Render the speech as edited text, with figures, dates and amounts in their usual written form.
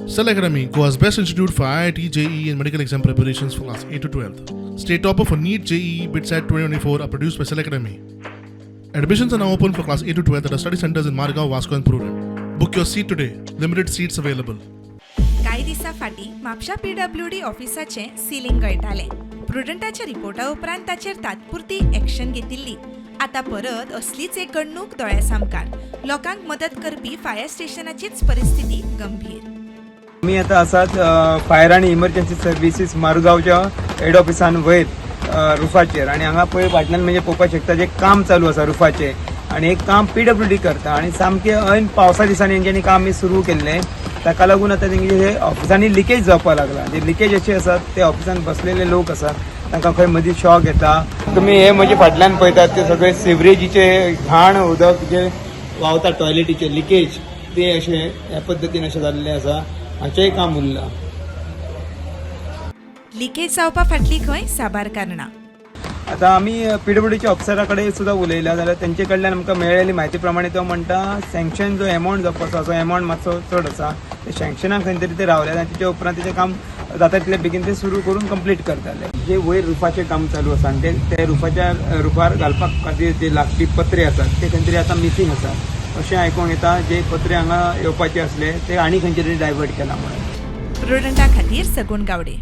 Cell Academy, Goa's best institute for IIT, JEE, and medical exam preparations for class 8 to 12. State topper for NEET, JEE, BITSAT 2024 are produced by Cell Academy. Admissions are now open for class 8 to 12 at our study centers in Margao, Vasco, and Prudent. Book your seat today. Limited seats available. कांय दिसां फाटीं म्हापशा PWD ऑफिसाचें ceiling गळटालें. प्रुडंटाच्या रिपोर्टा उपरांत ताचेर तात्पुरती action घेतिल्ली. आतां परत असलीच एक घडणूक दोळ्या सामकार. लोकांक मदत करपी फायर स्टेशनाचीच परिस्थिती गंभीर. आमी आतां आसात फायर आनी इमर्जन्सी सर्विसीस मारुगांवच्या हेड ऑफिसान वयर रुफाचेर आनी हांगा पळय फाटल्यान म्हणजे पळोवपाक शकता जे काम चालू आसा रुफाचें आनी एक काम पीडब्ल्यूडी करता आनी सामकें ऐन पावसा दिसांनी तेंच्यांनी काम हे सुरू केल्लें. ताका लागून आतां तेंगे हे ऑफिसांनी लिकेज जावपाक लागला. जे लिकेज अशे आसात, ते ऑफिसान बसलेले लोक आसात, तांकां खंय मदीं शॉक येता. तुमी हे म्हजे फाटल्यान पळयतात ते सगळे सिवरेजीचे घाण उदक जे व्हांवता, टॉयलेटीचे लिकेज, ते अशें ह्या पद्दतीन अशें जाल्लें आसा. हाचेंय काम उरलां. लिकेज जावपा फाटली खंय साबार कारणां. आतां आमी पीडब्ल्यूडीच्या ऑफिसरा कडेन सुद्दां उलयला जाल्यार तेंचे कडल्यान आमकां मेळ्ळेली म्हायती प्रमाणे तो म्हणटा, सँक्शन जो एमावंट जावपाचो आसा, एमावंट मातसो चड आसा. ते सँक्शनाक खंय तरी ते रावले आनी तेच्या उपरांत तेचें काम जाता तितले बेगीन ते सुरू करून कंप्लीट करताले. जे वयर रुफाचें काम चालू आसा आनी ते ते रुफाच्या रुफार घालपाक खातीर जे लागपी पत्रे आसात, ते खंय तरी आतां मिसींग आसा अशें आयकूंक येता. जे पत्रे हांगा येवपाचे आसले ते आनी खंयचे तरी डायवर्ट केला म्हणून. प्रुडंटा खातीर सगुण गावडे.